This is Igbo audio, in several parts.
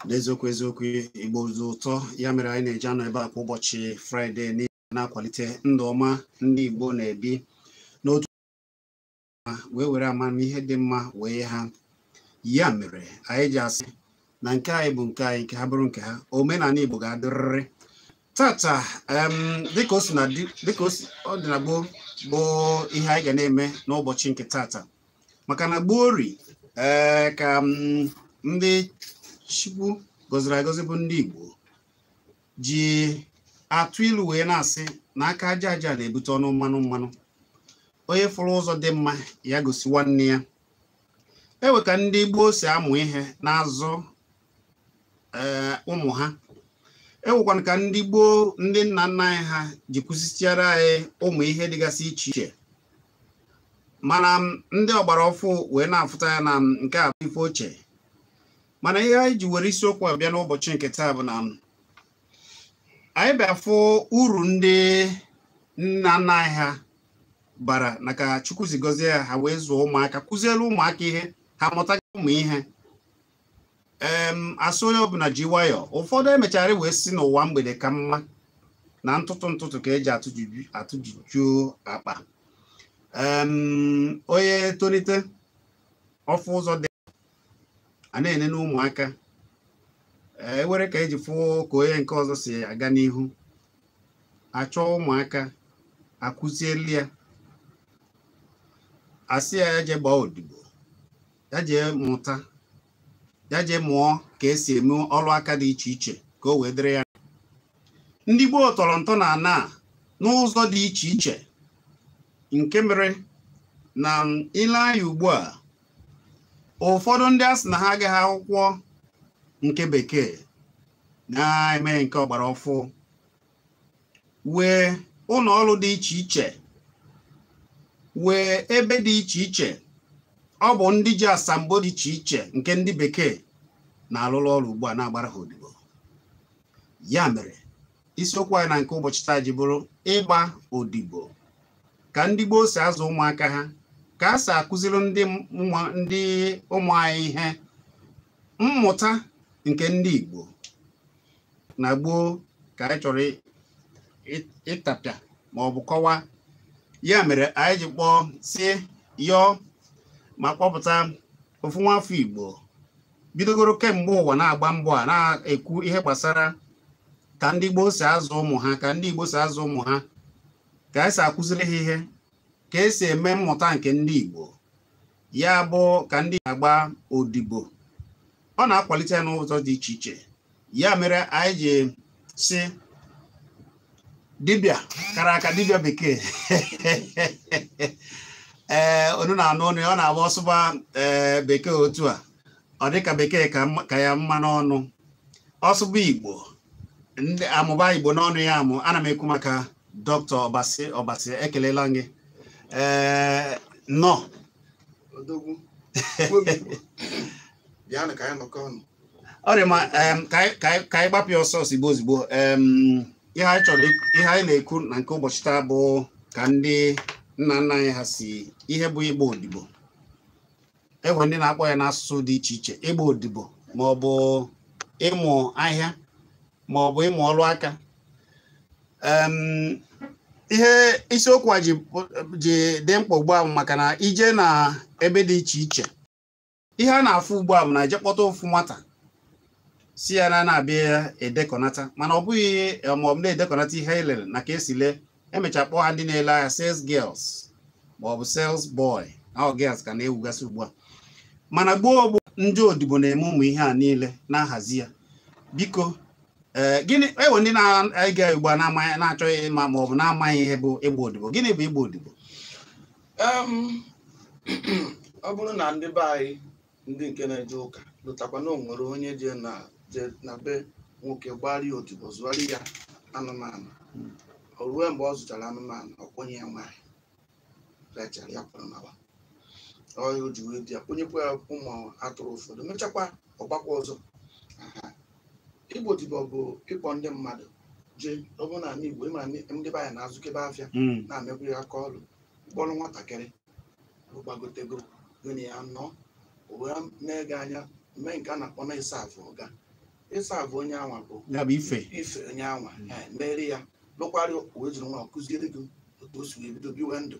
N'eziokwu eziokwu, Igbo dị ụtọ. Ya mere anyị na-eji anọ ebe a kwa ụbọchị Fraịde na-akwalite ndụ ọma ndị Igbo na-ebi n'otu wee were amamihe dị mma wee ha. Ya mere anyị ji asị na nke anyị bụ nke anyị, nke ha bụrụ nke ha. Omenala Igbo ga-adịrịrị. Tata, dịka ọ dị na gboo bụ ihe anyị ga na-eme n'ụbọchị nke tata, maka na gboo ri ka ndị Chukwu gọziri agọzi bụ ndị Igbo ji atụ ilu wee na-asị na aka aja aja na-ebute ọnụ mmanụ mmanụ. Onye fụrụ ụzọ dị mma ya gosi nwanne ya. Ewe ka ndị gboo si amụ ihe na-azụ ụmụ ha. Ewekwana ka ndị gboo, ndị nna nna anyị ha ji kụzisiara anyị ụmụ ihe dịgasị iche iche, mana ndị ọgbara ọfụ wee na-afụta ya na nke a bụ ife ochie. Mana ihe anyị ji were isiokwu a bịa n'ụbọchị nke taa bụ na anyị bịa fụ uru ndị nna nna anyị ha bara na ka Chukwu si gọzie ya, ha wee zụọ ụmụaka, kụziere ụmụaka ihe, ha mụta ụmụ ihe. Asụ onye ọbụla ji nwayọọ. Ụfọdụ emechara wee si n'ụwa mgbede ka mma na ntụtụ ntụtụ ka eji atụjuju akpa. Onye tolite ọfụ ụzọ dị a na-ene n'ụmụaka, ewere ka eji fụ ka onye nke ọzọ si aga n'ihu, achọọ ụmụaka akụzieli ya, asị ya ya jee gbaa odibo, ya jee mụta, ya jee mụọ ka esi eme ọrụ aka dị iche iche ka o wee dịrị ya. Ndị gboo tọrọ ntọ na ana n'ụzọ dị iche iche, nke mere na ile anya ugbu a ụfọdụ ndị a sị na ha agaghị akwụkwọ nke bekee na-eme nke ọgbara ọfụ, wee ụlọ ọrụ dị iche iche, wee ebe dị iche iche, ọ bụ ndị ji asambo dị iche iche nke ndị bekee na-alụrụ ọrụ ugbu a na-agbara ha odibo. Ya mere isiokwu anyị na nke ụbọchị taa ji bụrụ ịgba odibo, ka ndị gboo si azụ ụmụaka ha, ka a si akụziri ndị ụmụ anyị ihe mmụta nke ndị Igbo na gboo ka anyị chọrọ ịtapịa ma ọ bụ kọwaa. Ya mere anyị ji kpọọ si yọọ ma kpọpụta ofu nwafọ Igbo bidogoro kemgbe ụwa na-agba mbọ a na-ekwu ihe gbasara ka ndị gboo si azụ ụmụ ha, ka ndị Igbo si azụ ụmụ ha, ka anyị si akụziri ha ihe, ka esi eme mmụta nke ndị Igbo, ya bụ ka ndị agba odibo. Ọ na-akwalite ya n'ụzọ dị iche iche. Ya mere anyị ji si dibịa kara aka, dibịa bekee. Ee, onu na-anụ ọnụ ya, ọ na-agba ọsụba ee bekee otu a, ọ dịka bekee ka ya mma n'ọnụ. Ọsụba Igbo, ndị amụba Igbo n'ọnụ ya amụ. Ana m ekwu maka Dr. Obasi Obasi, ekelela gị. Ee, nnọọ. Ọ dị mma. Ka anyị gbapụ ya ọsọ ozigbo ozigbo. Ihe anyị chọrọ, ihe anyị na-ekwu na nke ụbọchị taa bụ ka ndị nna nna anyị ha si ihe bụ ịgba odibo. Enwe ndị na-akpọ ya n'asụsụ dị iche iche, ịgba odibo ma ọ bụ ịmụ ahịa ma ọ bụ ịmụ ọrụ aka. Ihe isiokwu a ji dị mkpa ugbu a maka na ije na ebe dị iche iche, ihe a na-afụ ugbu a bụ na eje kpọta ofu nwata si ya na na-abịa edekọnata, mana ọ bụghị ma ọ bụ na-edekọnata ihe elere na ka esi lee. Emechaa kpọọ ha ndị na-ele ahịa sales girls ma ọ bụ sales boy, ahụ girls ka na-ewugasị ugbu a. Mana gboo bụ ndị odibo na-eme ụmụ ihe a niile na-ahazi ya. Biko, gịnị ewe ndị na-ege ugbu a na-achọghị ịma ma ọ bụ na-amaghị ihe bụ ịgba odibo? Gịnị bụ ịgba odibo? Ọ bụrụ na ndị be anyị ndị nke na-eje ụka lụtakwa na o nwere onye je na be nwoke gbarie odibo, zụgharị ya anụmanụ, o ruo mgbe ọ zụtara anụmanụ, ọ kpọnye ya nwaanyị, rechara ya kwụrụ nawa ọhịa o ji wee di ya, kponyekwa ya ụmụ atụrụ ụfọdụ, mechakwa ọgbakwa ọzọ. Ịgba odibo bụ ịkpọ ndị mmadụ Jee, ọ bụrụ na ala Igbo, ịma ndị be anyị na-azụkebe afịa, na-amekwa ya aka ọrụ. Mkpọrọ nwatakịrị gbagotego gịnị ya nọ wee na-ege anya mee nke a na-akpọ na ịsa avụ ọga, ịsa avụ onye anwa bụ ya bụ ife. Ife onye anwa mere ya lụkwarị, wee jiri nwa kụziere gị otu o si wee bido biwe ndụ.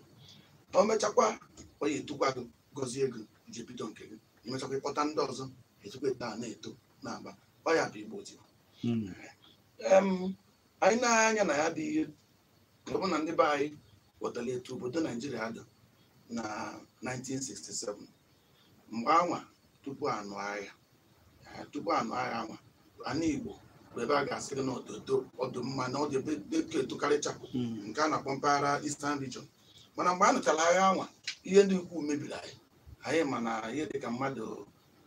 O mechakwa, ọ ya etukwa gị, gọzie gị, iji bido nke gị. Imechakwa, ịkpọta ndị ọzọ etukwa eto a na-eto na-aba. Ọ ya bụ Igbo odibo. Anyị na-anya na ya bụ ihe ọ bụ na ndị be anyị ghọtara etu obodo Naijiria dị na 1967, mgbe anwa tupu anụ agha, tupu anụ agha anwa, ana Igbo bụ ebe a ga-asị gị na ọdụ ọdụ mma na ọdụ ebe eto etokarịcha, nke a na-akpọ mpaghara Eastern Region. Mana mgbe a nụchara agha anwa, ihe ndị ukwu mebiri anyị. Anyị ma na ihe dịka mmadụ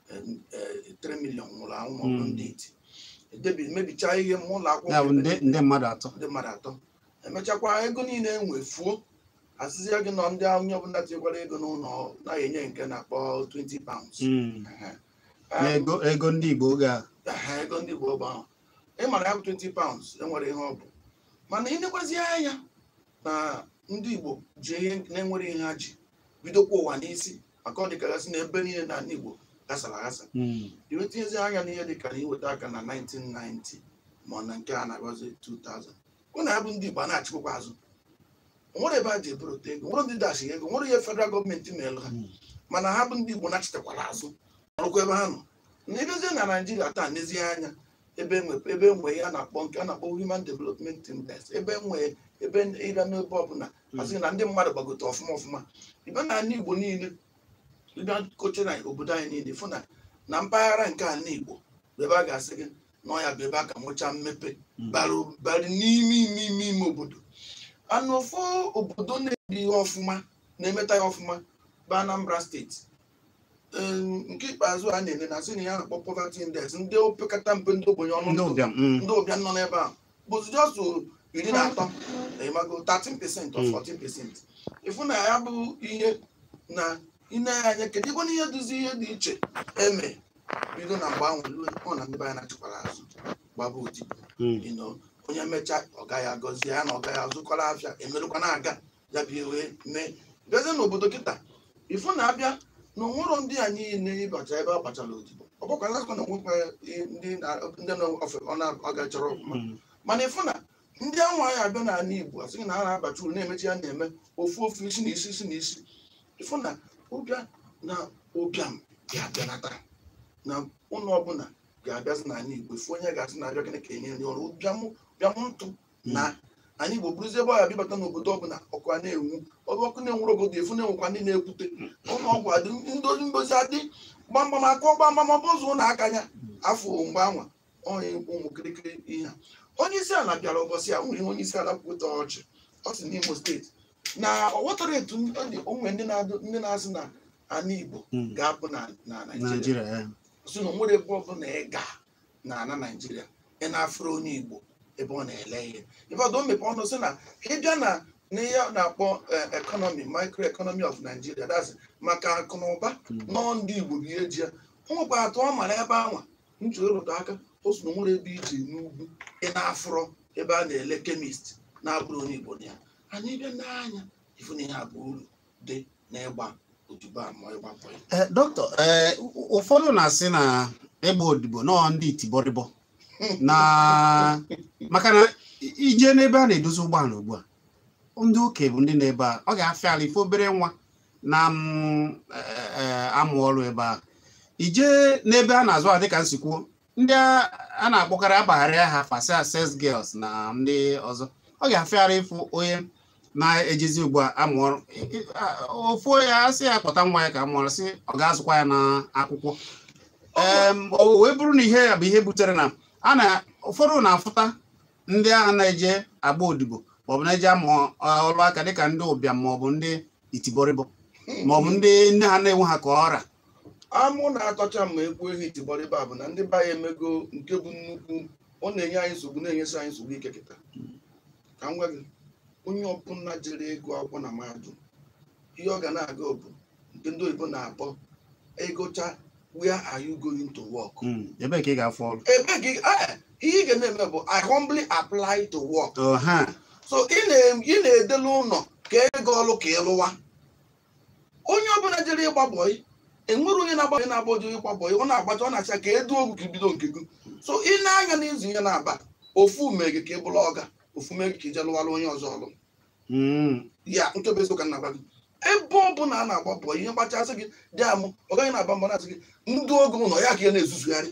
3 million nwụrụ anwụ maọbụ ndị iti edebi mebichaa ihe ma ụlọ akwụkwọ. Ya bụ nde mmadụ 3. Ndị mmadụ 3. Emechakwa, ego niile enwe fuo. Asịzịa gị nọ ndị onye ọbụla tinyekwara ego n'ụlọ na-enye nke na-akpọ £20. Ehe. Na ego ndị Igbo oge a. Ehe, ego ndị Igbo bụ ahụ ị mara ya bụ £20 enwere ihe ọ bụ. Mana ịnekwazi anya na ndị Igbo ji ihe na-enwere ihe ha ji bidokwa ụwa n'isi, maka ọ dịkagasị na ebe niile na ala Igbo ghasara aghasa. Iwe tinyezi anya n'ihe dịka na iweta aka na 1990 ma ọ na nke a na-agbazi 2000, ọ na-abụ ndị Igbo a na-achịkwakwa azụ. Nwere ebe a ji eburute ego, nwere ndị dashi ego, nwere ihe federal gọọmenti meelu ha. Mana ha bụ ndị Igbo nachitekwara azụ, ọrụkwa ebe ha nọ na ebezie na Naijiria taa. N'ezie anya ebe enwe ihe a na-akpọ nke a na-akpọ Human Development Index, ebe enwe ebe ịbịa n'ebe ọbụla asị na ndị mmadụ gbagote ọfụma ọfụma. Ịbịa na ala Igbo niile, ịbịa koche na obodo anyị niile, fụ na na mpaghara nke ala Igbo bụ ebe a ga-asị gị na ọ ya bụ ebe a ka nwechaa mmepe bara n'ime ime ime ime obodo. Anụ ofu obodo na-eri ihe ọfụma, na-emeta ya ọfụma bụ Anambra Steeti. Nke ikpeazụ a na-ene na asị na ya na-akpọ poverty index, ndị opekata mpe, ndị ogbenye ọnụ ndị ntụ, ụbịam. Ndị ụbịam nọ n'ebe a bụzi just 13, ịmago 13% or 14%. Ịfụ na ya bụ ihe na ine anya, kedu ikwe na ihe duzi ihe dị iche eme bido na mgbe ahụ ruo ọ na ndị be anyị na-achịkwara azụ gbaba odibo. Onye mechaa, ọ gaghị agọzie ya na ọ gaghị azụkwara afịa emerụkwa na-aga ya bụ ihe wee mee bịazie n'obodo kịta. Ịfụ na abịa na onwero ndị a niile ịbacha ebe a gbachara odibo, ọ bụkwa na na onwekwa ndị ndị nọ ofe ọ na-agachara ọfụma. Mana ịfụ na ndị anwa anyị abịa n'ala Igbo, asị gị na ha na-abacha uru, na-emechi ya, na-eme ofu ofu, isi na isi, isi na isi. Ịfụ na ụbịa na ụbịam ga-abịanata na ụlọ ọbụla ga-abịazi n'ala Igbo. Ifu onye ga-asị na-abịa gịnị ka enye nri ọrụ ụbịam, ụbịam ntụ na anyị Igbo bụrụzie ebe ọ ya bịabata n'obodo ọbụla, ọkụ a na-enwu, ọbụ ọkụ na-enwuru obodo. Efu na-enwekwa ndị na-ekwute ụlọ ọgwụ adị, ndozi ndozi adị, gbamgbam akụ gbamgbam, ọ bụ ụzọ ụlọ aka ya afọ mgbe anwa onye ụmụ kirikiri ihe a. Onye isi ala bịara ụbọchị a, nwere ihe onye isi ala kwuta ọchị. Ọ sị n'Imo Steeti na ọ ghọtara etu ndị onwe ndị ndị na-asị na ala Igbo ga-apụ na Naịjirịa. Naijiria ya. Sị na onwere ebe ọbụla ị ga na ana Naịjirịa, ị na-afụrụ onye Igbo ebe ọ na-ele ihe. Ife ọdụ o mepe ọnụ sị na ịbịa na n'ihe a na-akpọ economy, micro economy of Nigeria, that's maka akụ na ụba nọọ ndị Igbo bụ ihe ji ya. O nwekwa atụ ọ mara ebe anwa nchu ịrụta aka. O si na onwere ebe ije n'ugwu ị na-afụrọ ebe a na-ele chemist na-abụrụ onye Igbo na ya. Anyị bịa n'anya, ifu na ihe a bụ uru dị n'ịgba odibo a ma ịgba bọyị. Ee, dọkịta, ee, ụfọdụ na-asị na ịgba odibo nọọ ndị itibọrịbọ na maka na ije n'ebe a na-edozi ụgbọala ugbu a, ndị okenye bụ ndị na-ebe a. Ọ ga-afịa ala ife obere nwa na amụ ọrụ ebe a. Ije n'ebe a na-azụ a, dịka nsi kwuo, ndị a na-akpọkarị agbagharị aha fasa sales girls na ndị ọzọ, ọ ga-afịara ịfụ onye na-ejezi ugbu a amụ ọrụ. Ofu onye a sị ya kpọta nwa ya ka amụ ọrụ, sị ọ ga-azụkwa ya na akwụkwọ. O wee bụrụ na ihe ya bụ ihe butere na a na ụfọdụ na-afụta ndị agha na-eje agba odibo maọbụ na-eje amụ ọrụ aka dịka ndị ụbịam maọbụ ndị itibọrịbọ maọbụ ndị nne ha na-enwe ha ka ọra. Amụ na-atọcha ma ekwu ehi itibọrịba bụ na ndị be anyị emego nke bụ nnukwu. Ọ na-enye anyị nsogbu, na-enyesi anyị nsogbu ike kịta. Ka m gwa gị, onye ọbụla jere ego akwụkwọ na mahadum, ihe ọ ga na-aga bụ nke ndị oyibo na-akpọ egocha, "Where are you going to work?" Ebee ka ị ga-afụ ọrụ? Ebe gị Ihe ị ga na-eme bụ I humbly apply to work. So ị na-edelu ụlọ ka ego ọlụ ka ị lụwa. Onye ọbụla jere ịgba bọyị, enwere onye na-agba na-agba ojo ịgba bọyị, ọ na-agbacha ọ na-acha ka edu ogwu ka ibido nke gị. So ị na-anya n'izu ihe na-aba ofu mee gị ka ị bụrụ ọga, ofu mee gị ka ije lụwara onye ọzọ ọlụ. Ya nke bụ eziokwu ka na-agba gị. Ebe ọ bụla a na-agba bọyị, ihe gbachasị gị dị amụ, ọ gaghị na-aba mbọ na-asị gị ndị oge ụlọ ya ka ya na-ezuzugharị.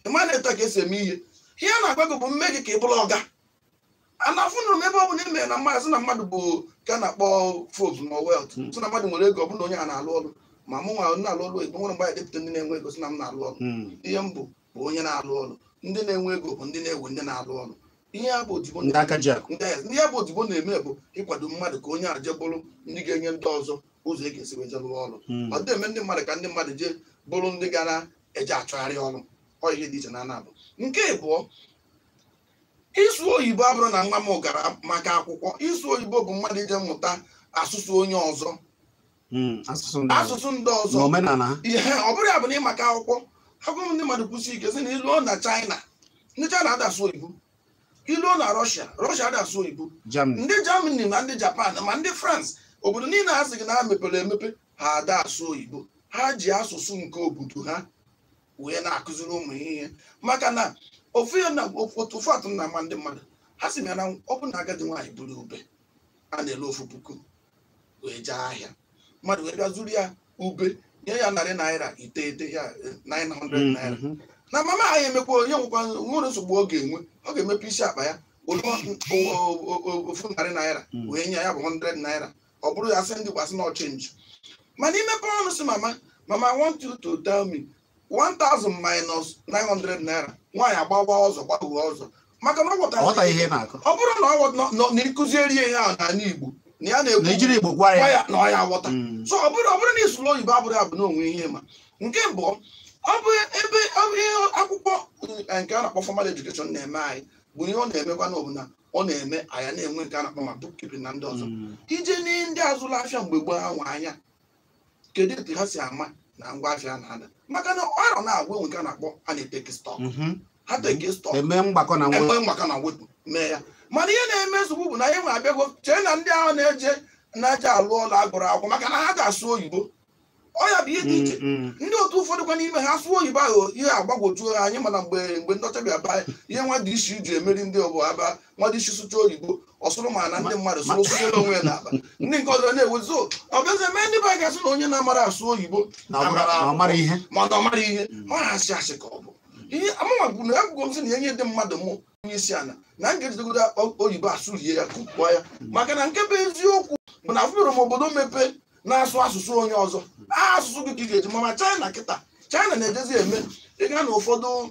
Ị ma na-etu ka esi eme ihe. Ihe a na-agwa gị bụ mme gị ka ị bụrụ ọga. A na-afụnụrụ m ebe ọ bụla ime na mmadụ sị na mmadụ bụ ka a na-akpọ Forbes ma wealth, sị na mmadụ nwere ego ọ bụla onye a na-alụ ọrụ. Ma mụ nwa na-alụ ọrụ ego nwere mgbe anyị depụta ndị na-enwe ego sị na m na-alụ ọrụ. Ihe m bụ bụ onye na-alụ ọrụ. Ndị na-enwe ego bụ ndị na-ewe ndị na-alụ ọrụ. Ihe ya bụ odibo na-eme bụ ịkwado mmadụ ka onye a jee bụrụ ndị ga-enye ndị ọzọ ụzọ e ga-esi wee jee lụọ ọrụ. Ọ dị eme ndị mmadụ ka ndị mmadụ jee bụrụ ndị gara eje achọgharị ọrụ. Ọ ihe dị iche na anabụ. Nke ịbụọ, ịsụ oyibo abụrụ na nwa m gara maka akwụkwọ. Ịsụ oyibo bụ mmadụ ije mmụta asụsụ onye ọzọ, asụsụ ndị ọzọ, ihe ọ bụrụ ya bụ na ịmaka akwụkwọ. Agwa m ndị mmadụ kwụsị ike sị na iluo na China, ndị China ada asụ oyibo. Iluo na Russia, Russia ada asụ oyibo. Ndị Germany na ndị Japan ma ndị France, obodo niile ha sị gị na ha mepere emepe, ha ada asụ oyibo. Ha ji asụsụ nke obodo ha wee na-akụziri ụmụ ihe. Maka na ofu ya na ofu atụ na ama ndị mmadụ ha si na ọ bụ na agadi nwaanyị buru ube a na-ele 1,000 wee jee ahịa, mmadụ wee bịa zuru ya ube nye ya ₦9 ya 900 naira. Na mama ha ya emekwa onye nwekwa nwere nsogbu ọ ga-enwe, ọ ga-emepe isi akpa ya ofu ₦100 wee nye ya bụ 100 naira. Ọ bụrụ ya sị ndị kwasị na ọchenji. Mana imepe ọnụ si mama, mama I want you to tell me 1000 minus 900 naira. Nwaanyị agbawa ọzọ gbagbuo ọzọ maka na ọ bụrụ na na ịkụzieri ihe ahụ n'ala Igbo na ya na-ekwu gwa ya na ọ ya aghọta. So ọ bụrụ na ịsụrụ oyibo abụrụ abụ na onwe ihe ma. Nke mbụ, ọ bụ ebe ihe akwụkwọ nke a na-akpọ formal education na-eme anyị bụ ihe ọ na-emekwa na ọbụna ọ na-eme anyị na-enwe nke a na-akpọ ma bookkeeping na ndị ọzọ. Ije n'ihe ndị azụrụ afịa mgbe gboo ahụ anya, kedu etu ha si ama na ngwa afịa na-ada? Maka na arọ na-agwa enwe nke a na-akpọ a na-eteki stọk. Ha teki stọk eme mgbakọ na mwepụ mee ya. Mana ihe na-eme nsogbu bụ na anyị nwe abịago chee na ndị ahụ na-eje na-aja alụ ọlụ agụrụ akwụkwọ maka na ha ga-asụ oyibo. Ọ ya bụ ihe dị iche. Ndị otu ụfọdụ kwa n'ime ha sụọ oyibo ahụ ihe agbagwojuo ha anyị. Mana mgbe ndị ọcha bịa baa ihe nwa dị isi ji emeri ndị ọbụ aba nwa dị isi sụcha oyibo ọ sụrụ ma na ndị mmadụ sụrụ sụrụ onwe ya n'akpa. Ndị nke ọzọ na-ewezo ọ bịazie mee ndị be anyị ga-asụ na onye na-amara asụ oyibo mana ọ mara ihe ọ na-asị asị ka ọ bụ ihe amụma bụ na agwụgwọ m sị na enye ndị mmadụ mụ onye isi ala na m ga-ejidegodo oyibo asụrie ya kụpụọ ya. Maka na nke bụ eziokwu bụ na afụbere m obodo mepee na-asụ asụsụ onye ọzọ. Asụsụ gị ka ị ga-eji mama. China kịta, China na-ejezi eme ịga na ụfọdụ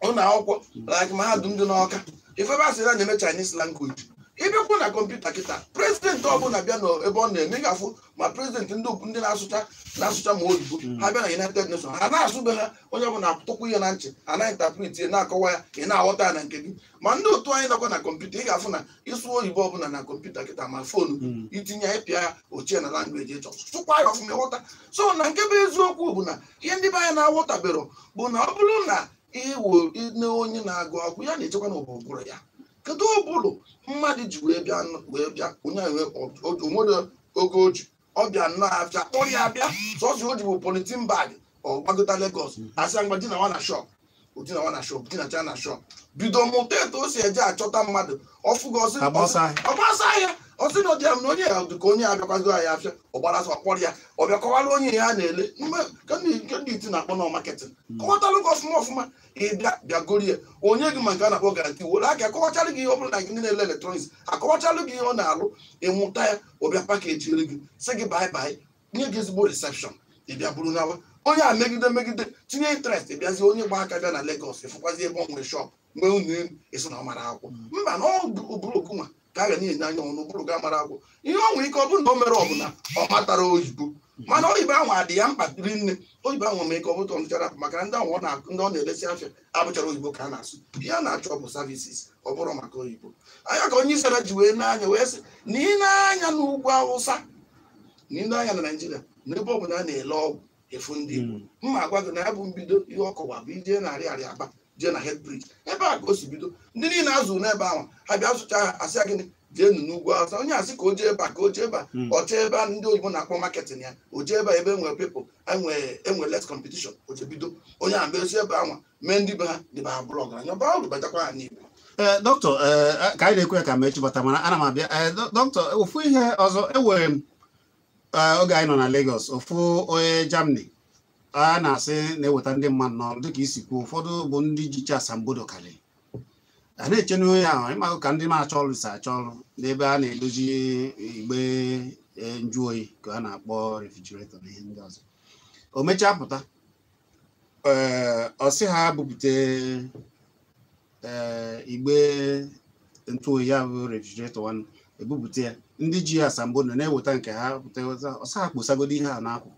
ụlọ akwụkwọ like mahadum dị n'Ọka, ifebe asị na na-eme Chinese language. Ịbịakwu na kọmputa kịta, prezidenti ọbụla bịa n'ebe ọ na-eme ga-afụ ma prezidenti ndị na-asụcha ma oyibo ha bịa na United Nations ha na-asụbe ha, onye ọbụla atụkwu ihe na nchị a na-intapret ya na-akọwa ya, ị na-aghọta ya na nke gị. Ma ndị otu anyị nakwa na kọmputa ị ga-afụ na ịsụ oyibo ọbụla na kọmputa kịta ma foonu itinye ya ịpịa ya ochie na langweji ịchọ sụkwa ya ọfụma ịghọta. So na nke bụ eziokwu bụ na ihe ndị be anyị na-aghọtabero bụ na ọ bụrụ na iwo nne onye na-agụ akwụkwọ ya na-echekwa na ụbụrụ ya, kedu ụbụrụ mmadụ ji wee bịa onye onwere oge oji ọbịa nnọọ afịa kpọrọ ya bịa sọsọ o ji bụ politin bag ọ gbagota Lagos asị ngwa di na nwa na shop odina na shop dinacha na shop bido mụta etu o si eje achọta mmadụ ọfụgo ọgbasa ahịa ọsị na ọdịam na onye ya dị ka onye abịakwago anyị afịa ọgbarasọ ọkpọrọ ya ọ bịa kọwara onye ihe a na-ele nke ndị iti na-akpọ na maketin kọwatalụ gị ọfụma ọfụma ịbịa bịagorie onye gị ma nke a na-akpọ garanti were aka akọwachalụ gị ihe ọ bụla na ndị na-ele eletrọniks akọwachalụ gị ihe ọ na-alụ ịmụta ya ọbịa pakeji ere gị sị gị baị baị nye gị ezigbo recepshọn ịbịa buru nawa onye a megide megide tinye interest ịbịazi onye gba aka bịa na Lagos ịfụkwazi ebe ọ nwere shọp mgbe unu elu ịsị na ọ mara akwụkwọ mba na ọ bụrụ ogunwa ka a ga na-enye anya ọnụ bụrụ ga mara akwụkwọ ihe ọ nwere ike ọ bụrụ na o mere ọbụla ọ matara oyibo mana oyibo ahụ adị ya mkpa rinne oyibo ahụ nwere ike ọ bụtọ nchara maka na ndị ahụ ndị ọ na-eresi afịa abụchara oyibo ka a na-asụ ihe a na-achọ bụ services ọ bụrụ maka oyibo anya ka onye isi ala ji wee n'anya wee sị na ị na-anya n'ugwu Awụsa na ị na-anya na Naịjirịa na ebe ọ bụla a na-ele ọgwụ efu ndị Igbo mma agwa gị na ya bụ mbido ihe ọ kọwa bụ ije na-arịa arịa aba jee na head bridge ebe a ka o si bido. Ndị niile azụ n'ebe ahụ ha bịa zụcha ha, asị ya gịnị, jeenu n'ugwu Awụsa. Onye asị ka o jee ebe a, ka o jee ebe a, ọ chọọ ebe a ndị oyibo na-akpọ marketing ya, o jee ebe a ebe enwere people, enwe less competition, o jee bido. Onye a mezi ebe anwa mee ndị be ha, ndị be ha bụrụ ọgaranya, baa uru, batakwa ha n'Igbo. Ee, dọkịta, ee, ka anyị na-ekwe ka m echibata, mana ana m abịa. Ee, dọkịta, ofu ihe ọzọ ewere m, oge anyị nọ na Lagos, ofu onye Germany a na-asị na-eweta ndị mmadụ n'ọrụ, dịka isi kwuo, ụfọdụ bụ ndị jicha asambodo karịrị a na-eche n'onye ahụ ịmahụ ka ndị na-achọ ọrụ si achọ ọrụ n'ebe a na-edozi igbe nju oyi ka a na-akpọ refrigerator na ihe ndị ọzọ. O mechaa pụta, ee, ọ sị ha bupute ee igbe ntụ oyi ya bụ refrigerator one, ebupụta ya. Ndị ji asambodo na-eweta nke ha pụta weta, ọ sị ha kposagodo ihe a n'akwụkwọ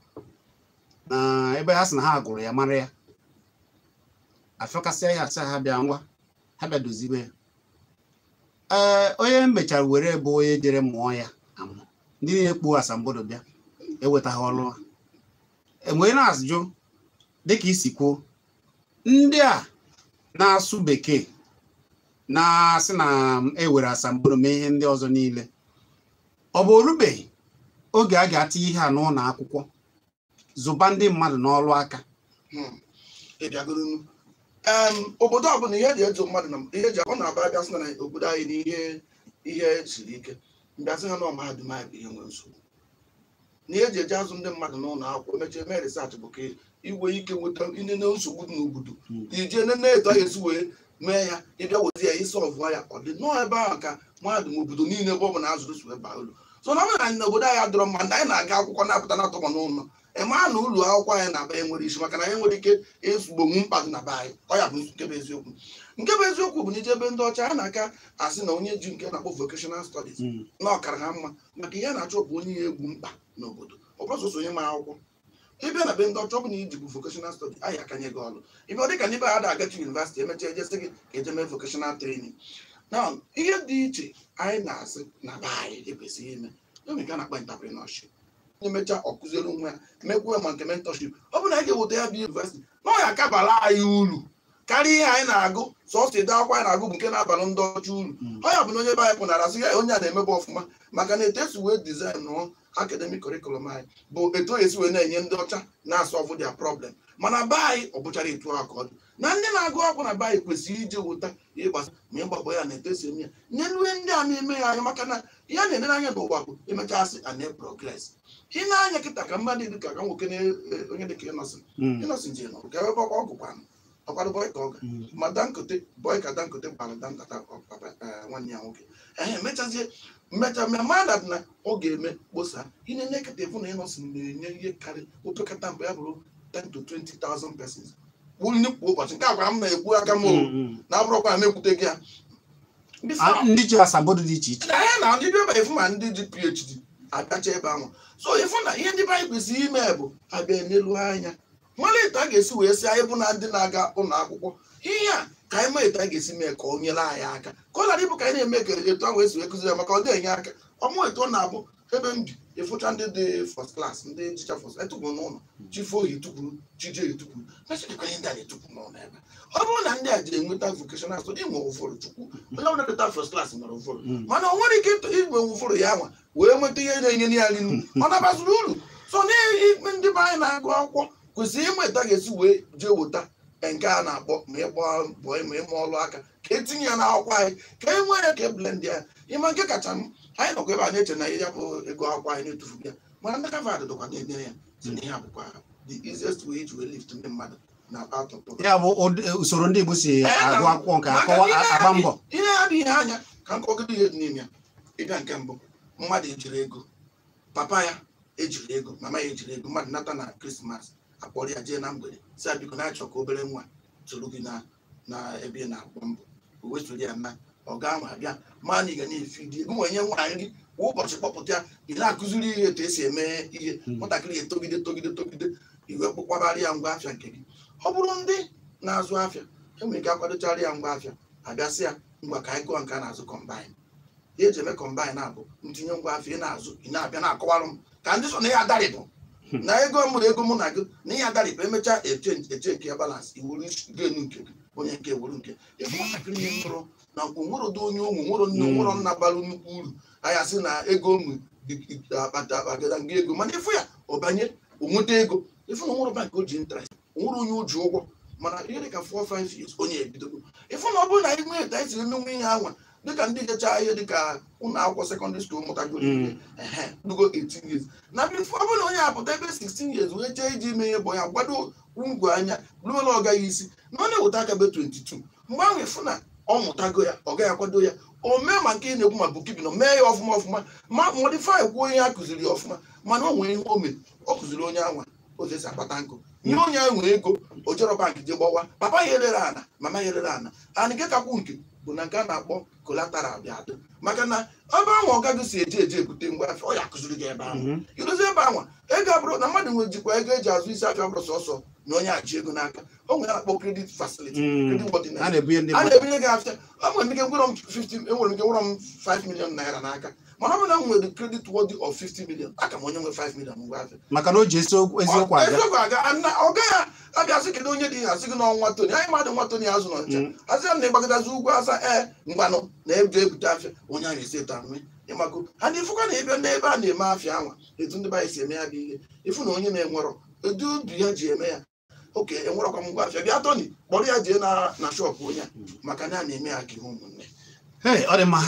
na ebe ha sị na ha gụrụ ya mara ya, afịọkasịa ya, asị ha bịa ngwa, ha bịa dozibe ya. Ee, onye mechara were bụ onye jere mụọ ya amụ. Ndị na-ekpu asambodo bịa ewetaghị ọrụ ha. Enwee na-ajụ, dịka isi kwuo, ndị a na-asụ bekee na-asị na ewere asambodo mee ihe ndị ọzọ niile, ọ bụ orubeghị oge a ga-atinye ihe a n'ụlọ akwụkwọ, zụba ndị mmadụ n'ọrụ aka? Ị bịagoronu obodo ọbụla, ihe eji ezo mmadụ na ihe eji ọ na-aba abịa sị na obodo anyị na ihe siri ike, mbịasị ha na mahadum anyị bụ ihe nwere nsogbu na ihe eji eji azụ ndị mmadụ n'ụlọ akwụkwọ. Mechie mee research bụ ka igwe ike nweta ihe na nsogbu dị n'obodo, ije nene etu a ga-esi wee mee ya, ịbịa wezi ya isi ọvụọ ya. Ọ dị nnọọ ebe ahụ ka mahadum obodo niile ebe ọ bụ na azụrụ si wee baa uru. So na ọ bụrụ na anyị n'obodo anyị adọrọ mma, ndị anyị na-aga akwụkwọ na-apụta na-atọgbọ n'ụlọ, ị maa na ụlọ akwụkwọ anyị na-aba enwere isi, maka na anyị nwere ike ịsụgbonwu mkpa dị na be anyị. Ọ ya bụ nke bụ eziokwu. Nke bụ eziokwu bụ na ije ebe ndị ọcha, a na-aka asị na onye ji nke na-akpọ vocational studies na ọkara ha mma, maka ihe a na-achọ bụ onye ya egwu mkpa n'obodo, ọ bụrụ sọsọ onye ma akwụkwọ. Ịbịa na be ndị ọcha, ọ bụ na iji bụ vocational study, anyị akanye gị ọrụ. Ịbịa, ọ dịka ndị be ha da-agachi university, emechaa ejesi gị ka eje mee vocational training. Na ihe dị iche anyị na-asị na be anyị ekwesịghị ime, enwere nke a na-akpọ entrepreneurship. Emechaa, ọ kụziere onwe ya, mekwuo ma nke mentorship. Ọ bụ na anyị ga-eweta ya bụ university na ọ ya akabala anyị uru karịa ihe anyị na-agụ sọsọ ide akwụkwọ anyị na-agụ bụ nke na-abalụ ndị ọcha uru. Ọ ya bụ na onye be anyị pụnara asị ya onye a na-emebe ọfụma, maka na etu esi wee design nụọ academic curriculum anyị bụ etu o esi wee na-enye ndị ọcha na-asolve their problem. Mana be anyị, ọ bụchara etu ahụ ka ọ dị na ndị na-agụ akwụkwọ na be anyị kwesịrị ije wụta ihe gbasara ma ịgbakọ ya na etu esi eme ya, nye nue ndị a na-eme ya anya, maka na ihe a na-enere anya n'ụwa bụ emechasị a na-progress. Ị na-anya kịta ka mmadụ dị ka nwoke na onye dị ka Innoson. Innoson ji nọ ka ebe ọ gụkwanụ ọkwado boy ka ọ ga ma Dangote boy ka Dangote gbara Dantata nwanne ya nwoke. Ehe, mechazie mmecha mmadụ na ọ ga-eme kposa ihe na-eketa efu na Innoson na-enye ihe karị opekata mgbe ya bụrụ 10 to 20,000 persons wuli kwa ụbọchị. Nke agwa m na-ekwu aka m na abụrụkwa m ekwute gị ya. Ndị ji asambodo dị iche iche. Anyị na ndị bịa efu ma ndị ji PhD abịacha ebe ahụ. So ịfụ na ihe ndị be anyị kwesịrị ime bụ abịa n'elu anya mara etu a ga-esi wee sị anyị bụ na ndị na-aga ụlọ akwụkwọ ihe a, ka anyị ma etu a ga-esi mee ka o nyere anyị aka, ka ọ ghara ịbụ ka anyị na-eme ka etu ahụ esi wee kụzi ya, maka ọ dị enye aka ọmụ etu ọ na-abụ ebe m bi. Ịfụcha ndị dị first class, ndị jicha first etukwuru n'ụlọ, chifu oyi tukwuru, chije etukwuru, mesịrịkwa ihe ndị a na-etukwu n'ụlọ ebe ọ bụrụ na ndị a jiri enweta vocational study. Inwe ụfọdụ chukwu onye ọbụla dịta first class nwere ụfọdụ, mana o nwere ike inwe ụfọdụ ya nwa wee nweta ihe na-enye ya nri, ọ nabazuru uru. So n'ikpe ndị be anyị na-agụ akwụkwọ kwesịrị ịnweta ga-esi wee jee weta nke a na-akpọ ma ịgba bọị ma ịma ọlụ aka, ka etinye ya n'akwụkwọ anyị, ka e nwee ya, ka e blend ya. Ịma nke kacha m, anyị nọkwa ebe a na-eche na ya bụ ego akwụkwọ anyị na-etufu ya, mana ndị Harvard dọkwa na-enye ya si na ihe a bụkwa the easiest way iji wee lift ndị mmadụ na out of poverty. Ya bụ usoro ndị Igbo si agụ akwụkwọ nke akọwa agba mbọ. Ihe adịghị anya ka nkọgide ihe dị n'ime ya. Ịbịa nke mbụ, mmadụ ejiri ego papa ya, ejiri ego mama ya, ejiri ego mmadụ nata na Christmas, akpọrọ ya jee na mgbede, si ya biko na-achọ ka obere nwa soro gị na ebe ị na-agba mbọ. O wesoro ya na ọ ga ahụ abịa, ma na ị ga na-efi di ego nwenye nwaanyị nri kwa ụbọchị, kpọpụta ya, ị na-akụziri ihe etu esi eme ihe. Nwatakịrị ya etogide togide togide, iwe kpụkwabara ya ngwa afịa nke gị. Ọ bụrụ ndị na-azụ afịa, enwere ike akwadochara ya ngwa afịa, abịasị ya ngwa ka anyị gụọ nke a na-azụ combine. Ihe eji eme combine a bụ ntinye ngwa afịa ị na-azụ, ị na-abịa na-akọwarụ m ka ndị so na ya adarịpụ na ego m mụrụ, ego mụ na gị na ihe adarịpụ. Emechaa echenji echeki ya balance, iwuru genu nke gị. Onye nke wuru nke ịfụ nwatakịrị ihe nwụrụ na nwere ụdị onye ụmụ nwere nne nwere nna bara nnukwu uru anyị asị na ego ụmụ akpata akpagada nga ego, mana ịfụ ya ọ banye onweta ego. Ịfụ na nwere bank o ji interest, onwere onye o ji ụgwọ, mana ihe dịka 4-5 years onye ebidogo. Ịfụ na ọ bụrụ na anyị nwee etu anyị siri emenwe ihe anwa dịka ndị jecha ihe dịka ụlọ akwụkwọ secondary school mụtagoro ihe ehe dugo 18 years na before, ọ bụrụ na onye apụta ebe 16 years wee jee iji ime ihe bụ ya gbado ngwe anya bụrụla ọ gaghị isi na ọ na-eweta aka be 22 mgbe ahụ, ịfụ na ọ mụtago ya, ọ gaghị akwado ya o mee ma nke ị na-ekwu ma bookkeeping o mee ya ọfụma ọfụma, ma modify kwuo ihe a kụziri ya ọfụma. Mana o nwere ihe o mere, ọ kụziri onye anwa otu esi akpata nkụ nye onye ahụ nwere ego o jero bank je gbawa papa ya elere ana, mama ya elere ana ana. Nke kakwu nke bụ na nke a na-akpọ collateral bịa adị, maka na ebe ahụ ọgaghị si eje eje ebute ngwa afịa, ọ ya akụziri gị ebe ahụ idozi ebe ahụ ego abụrụ na mmadụ nwere jikwa ego eji azụ isi afịa bụrụ sọsọ na onye aji ego n'aka. O nwere a na-akpọ credit facility, credit worthiness. A na-ebunye ndị a mmadụ. Na-ebunye gị afịa. O nwere ike nwere m 50, enwere m ike nwere m 5 million naira n'aka, mana ọ bụrụ na m nwere credit worthy of 50 million, aka m onye nwe 5 million ngwa afịa. Maka na o ji eziokwu eziokwu aga. Eziokwu aga. Ana ọ gaghị abịa sị kedu onye dị ihe, asị gị n'ọnwa Tony anyị mmadụ nwa Tony azụ nọ ncha asị ya na ịgbagọtazi ugwu asa ee ngwanụ na eji ebute afịa onye ahụ esi etu anwe ịmago ha na ifụkwa na ịbịa n'ebe a na-eme afịa anwa etu ndị be anyị si eme ya bụ ihe ịfụ na onye na-enwerọ edu obi ya ji eme ya oke enwerọkwa m ngwa afịa bịa Tony kpọrọ ya jee na shop onye a maka na a na-eme ya ka ihe ụmụnne. Hey, ọ dị mma.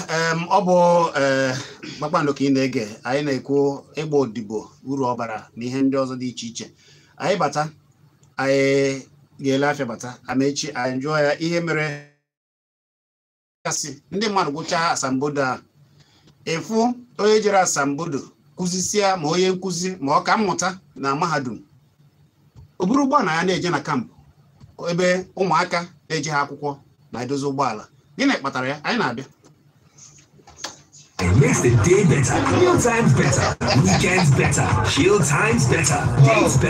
Ọ bụ ee Kpakpando ka ị na-ege. Anyị na-ekwu ịgba odibo, uru ọ bara na ihe ndị ọzọ dị iche iche. Anyị bata, anyị ga-ele afịa bata amechi anyị jụọ ya ihe mere kasị ndị mmadụ gwụchaa asambodo a. Ịfụ onye jere asambodo kụzisia ma onye nkụzi ma ọ ka mmụta na mahadum, o buru ụgbọala ya na-eje na camp ebe ụmụaka na-eje ha akwụkwọ na-edozi ụgbọala. Gịnị kpatara ya? Anyị na-abịa. It makes the day better, meal times better, weekends better, chill times better, dates better.